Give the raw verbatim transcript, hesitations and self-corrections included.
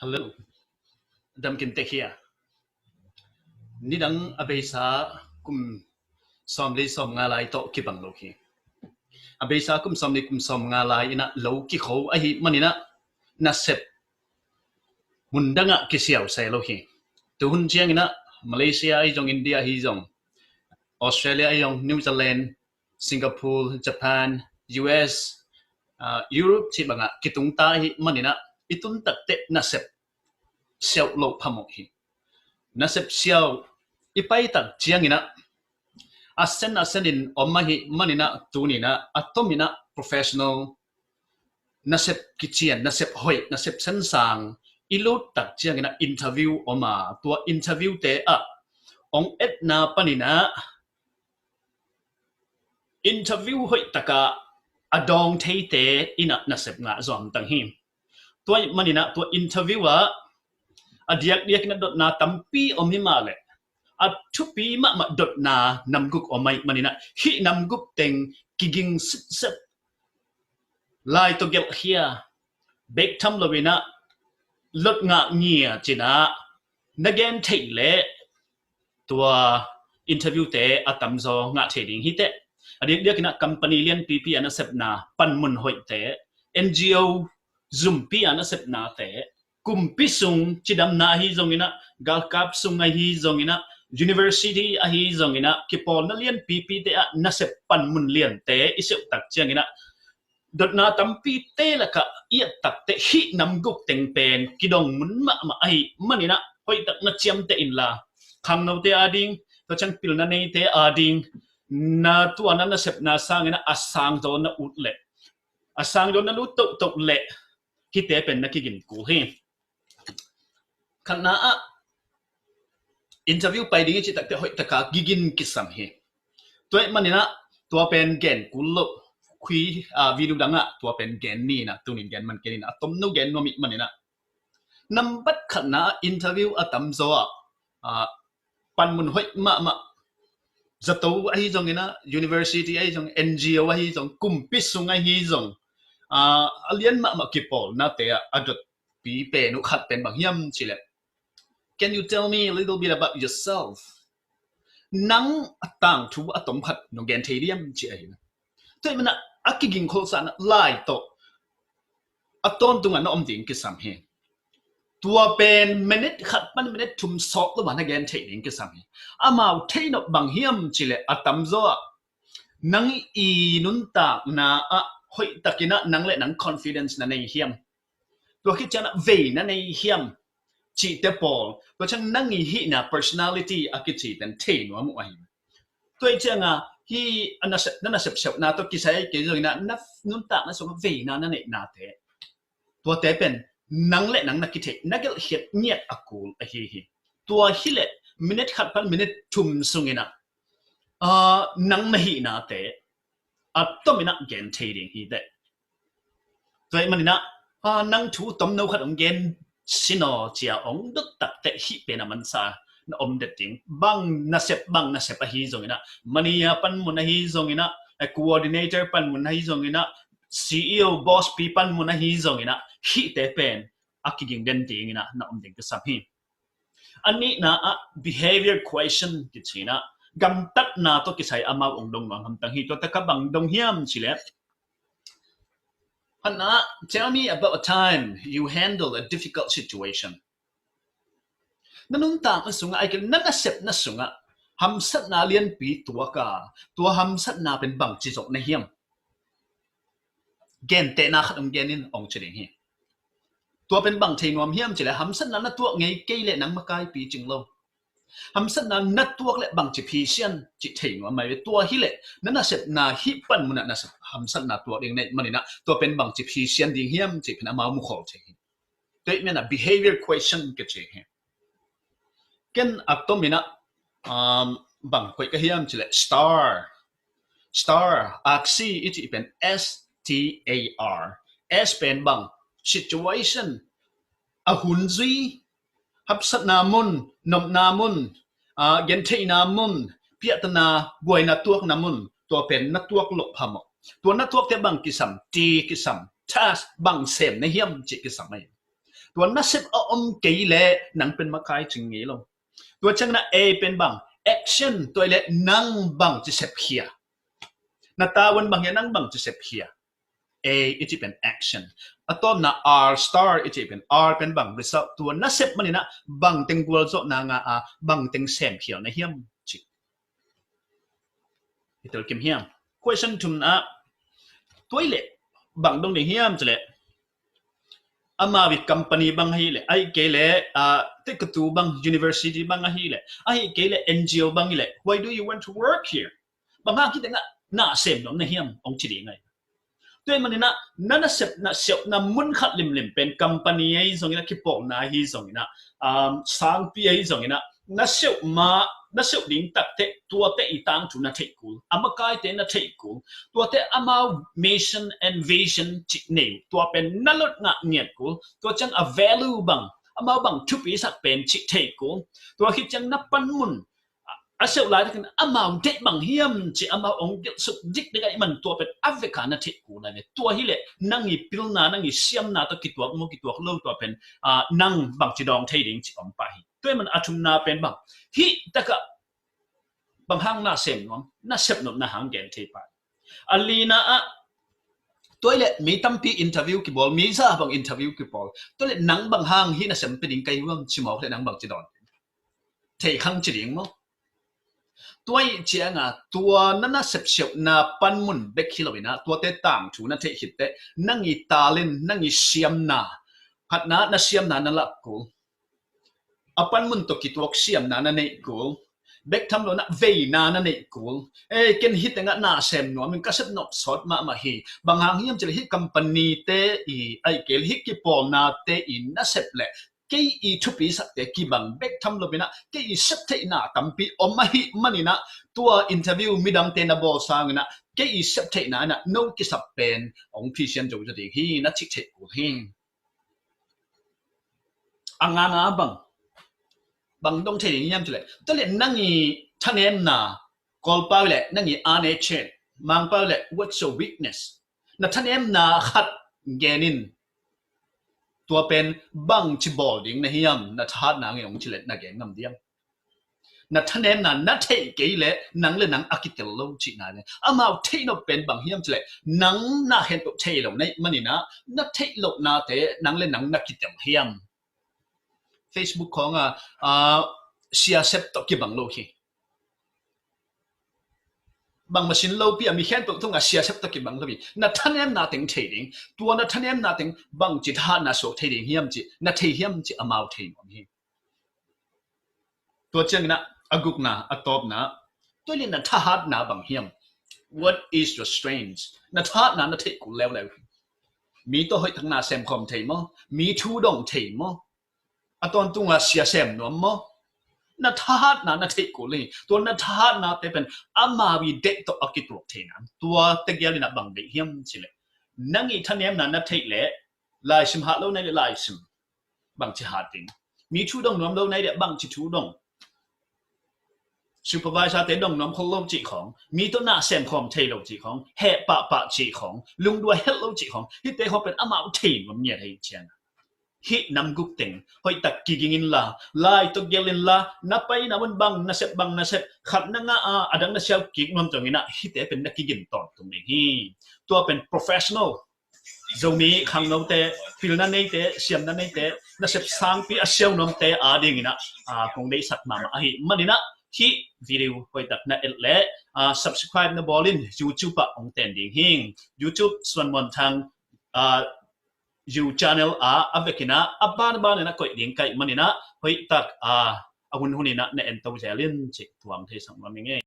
Hello. Dam kim tek hia? Nidang a beisa kum sawmli sawmnga lai tawh kibang lo hi. A beisa kum sawmli kum sawmnga lai inah lo kikho ahi maninah nasep mundangah kisiau se lo hi. Tuhun cianginah Malaysia ahi zong, India ahi zong, Australia ahi zong, New Zealand, Singapore, Japan, U S, uh, Europe cih bangah kitungta ahi maninah i tuntakteh nasep siau lo phamawh hi. Nasep siau i paitak cianginah a sen a senin om ahi maninah tuninah a tominah professional nasep kician, nasep hoih, nasep sensang i luttak cianginah interview om a, tua interview te ah ong etna paninah interview hoih takah a dawng theite inah nasep ngah zom tang hi. Tua maninah tua interview ah a diakdiak inah dotna tampi om hi mah leh a thupi mahmah dotna namguk om ahi maninah hih namguk teng kiging sitsep. Lai tawh gelhkhia, bek tham loinah lot ngah ngia cinah na gen theih leh tua interview te a tamzaw ngah thei ding hi teh. A diakdiakinah company lianpipi a nasepna panmun hoihte, N G O zumpi a nasepnate, kumpi sung cidamna ahi zonginah, galkap sung ahi zonginah, university ahi zonginah, kipawlna lianpipite ah nasep panmun liante i seuhtak cianginah dotna tampite lakah i ettakteh hih namguk teng pen kidong mun mahmah ahi maninah hoihtak na ciamteh inla, khangnote ading, tua ciang pilna neite ading, na tua na nasepna sanginah a sangzaw na ut leh, a sangzaw na lut tohtoh leh hihte pen na kigin kul hi. Khatna ah interview pai ding i cihtakte hoih taka gigin kisam hi. Tua ih maninah tua pen gen kul loh, khui, ah, video dangah tua pen gen ninah, tunin gen man kei ninah, a tomno gen nuam ih maninah. Nambat khatna ah interview a tamzaw ah, ah, panmun hoih mahmah, zato ahi zonginah, university ahi zong, N G O ahi zong, kumpi sung ahi zong, ah, a lian mahmah kipawlnate ah a dotpi pen uh khat pen bang hiam cileh, "Can you tell me a little bit about yourself?" Nang a tangthu a tom khat nong gen thei diam ci ahi. Tua ih manah a kiging kholsakna lai tawh a tawntungah na om ding kisam hi. Tua pen minute khat pan minute thum sawt lo ah na gen theih ding kisam hi. Amau thei nop bang hiam cileh a tamzaw ah nang i nuntakna ah hoihtakinah nang le nang confidence na nei hiam? Tua khit cianah vei na nei hiam? Cihte pawl, tua ciang nang i hihna personality a kici pen thei nuam uh ahi. Tua ih cianga hih a nasep, na nasep seuhna tawh kisai kei zonginah na nuntakna sungah veina na neihnate, tuate pen nang le nang na kitheih, na gelhkhiat ngiat a kul ahi hi. Tua hileh minute khat pan minute thum sunginah, ah, nang na hihnate a tominah gen thei ding hi teh. Tua ih maninah, ah, nang thu tomno khat hong gen sin aw cia hong dot takteh hih pen a mansa na om det ding. Bang nasep, bang nasep ahi zonginah, manager panmun ahi zonginah, eh, coordinator panmun ahi zonginah, C E O boss pi panmun ahi zonginah, hihte pen a kiging den dinginah na om ding kisam hi. A nihna ah behavior question kicinah gamtatna tawh kisai amau ong dong nuam hamtang hi. Tua taka bang dong hiam cileh, khatna ah, "Tell me about a time you handle a difficult situation." Na nuntakna sungah, ai kei na nasepna sungah hamsatna lianpi tuaka, tua hamsatna pen bangci zong na hiam? Gentehna khat ong gen in ong ci ding hi. Tua pen bang thei nuam hiam cileh hamsatna na tuak ngei kei leh nang makaipi cing lo. Hamsatna na tuak leh bangci phisian cih thei nuam mai ve. Tua hileh na nasepna hih panmunah nasep hamsatna tuak ding na ih maninah tua pen bangci phisian ding hiam cih pen amau mukhol thei hi. Tua ih manah behavior question kici hi. Ken a tominah, um, bang koih ka hiam cileh star. Star, aksi i cih pen S T A R. S pen bang, situation, a hun zui, hapsatna mun, nopna mun, ah, gentheihna mun, piahtana buaina tuakna mun, tua pen na tuak loh phamawh. Tua na tuakte bang kisam, ti kisam, task bang sem na hiam cih kisam ahi. Tua nasep a om kei leh nang pen makai cing ngei lo. Tua ciangin a A pen bang, action, tua i leh nang bang ci sepkhia. Na tavuan bang hia, nang bang ci sepkhia. A i cih pen action. A tawpna R star i cih pen, R pen bang, result, tua nasep manin a bang teng gualzawhna ngah a, bang teng semkhial na hiam cih. I telkim hiam? Question thumna, tua i leh bang dong ding hiam cih leh, amau i company bang ahih leh, ahih kei leh, ah, tekatu bang, university bang ahih leh, ahih kei leh N G O bang ahih leh, why do you want to work here? Bang hang hih tengah na sem nuam na hiam, hong ci ding ahi. Tua ahih manin a, na nasep, na siauhna mun khat limlim pen company ahi zongin a, kipawlna ahi zongin a, um, sangpi ahi zongin a, na siauh ma, na siauh ding takteh tuate i tangthu na theih kul, a makaite na theih kul, tuate amau mission and vision cih nei uh, tua pen na lot ngah ngiat kul, tua ciang a value bang, amau bang thupi sak pen cih theih kul, tua khit ciang na panmun, a siauh laitakin amau deih bang hiam cih amau hong gelh suk dikdik ahih man tua pen a vek a na theih kul lai ve. Tua hi leh nang i pilna, nang i siamna tawh kituak maw, kituak lo, tua pen, ah, nang bangci dawng thei ding cih om pah hi. Tua ahih man a thumna pen bang, hih takah bang hang na sem nuam, na sep nuam na hang gen thei pah. A lina ah, tua i leh mi tampi interview kibawl, mi za bang interview kibawl. Tua i leh nang bang hang hih na sem pia ding ka hi uh hiam ci mawk leh nang bangci dawng thei khang ci ding maw? Tua ahih ciangin a, tua na nasep siauhna panmun bek hi lo in a, tuate tangthu na theih khit teh, nang i talent, nang i siamna, khatna na siamna na lak kul. A panmun tawh kituak siamna na neih kul. Bek tham lo in a veina na neih kul. Ei, ken hih tengah na sem nuam ing, ka sep nop sawt mahmah hi. Bang hang hiam cih leh hih company-te i, ahih kei leh hih kipawlnate i nasep leh kei i thupi sakte kibang bek tham lo in a, kei i sep theihna tampi om ahih manin a, tua interview midangte na bawl sangin a, kei i sep theihna in a, no kisap pen hong phisian zo zaw ding hi, na cih theih kul hi. A ngana bang, bang dong thei ding hiam cih leh, tua leh nang i thanemna, Kawlpau leh nang i a ne chet, Mangpau leh what's your weakness? Na thanemna khat gen in. Tua pen bangci bawl ding na hiam, na thahatna ngei hong cih leh na gen ngam diam? Na thanemna na theih kei leh nang le nang a kitel lo cihna le. Amau theih nop pen bang hiam cih leh nang na khentuah thei lo na hih manin a, na theih lohnate nang le nang na kitel hiam? Facebook khawng a, ah, siasep tawh kibang lo hi. Bangmah sin lopi a mi khempeuh tungah siasep tawh kibang lo hi. Na thanemna teng thei ding, tua na thanemna teng bangci thahatna suak thei ding hiam cih, na thei hiam cih amau thei nuam hi. Tua ciangin a, a gukna, a tawpna, tua leh na thahatna bang hiam? What is your strength? Na thahatna na theih kul leuleu hi. Mi tawh hoih tak na sem khawm thei maw? Mi thu dong thei maw? A tawntung a sia sem nuam maw? Na thahatna na theih kul hi. Tua na thahatnate pen amau i deih tawh a kituak thei na. Tua tegel in a bang deih hiam cih leh, nang i thanemna na theih leh, laisim hah lo na hih leh laisim bangci hat ding. Mi thu dong nuam lo na hih leh bangci thu dong. Supervisor-te dong nuam khol lo cih khawng, mi tawh na sem khawm thei lo cih khawng, heh pahpah cih khawng, lungduai het lo cih khawng, hihte khawng pen amau thei nuam ngiat hi ciang. Hih nam guk teng hoih tak kiging inla, lai tawh gelh inla, na paina mun bang na sep, bang na sep, khat na ngah a, a dang na siau kik nuam ciangin a, hihte pen na kigin tawntung ding hi. Tua pen professional Zomi khangnote, pilna neite, siamna neite, nasep sangpi a siau nuamte adingin a, a, kong deihsak mahmah ahih manin a, hih video hoih tak na et leh, a, subscribe na bawl in YouTube ah hong ten ding hi. YouTube Suan Muan Thang, a, You channel ah a vekin a, a banban in a koih ding ka hih manin a, hoih tak a, a hunhun in a na ento zel in cih tuam theisak nuam ing ei.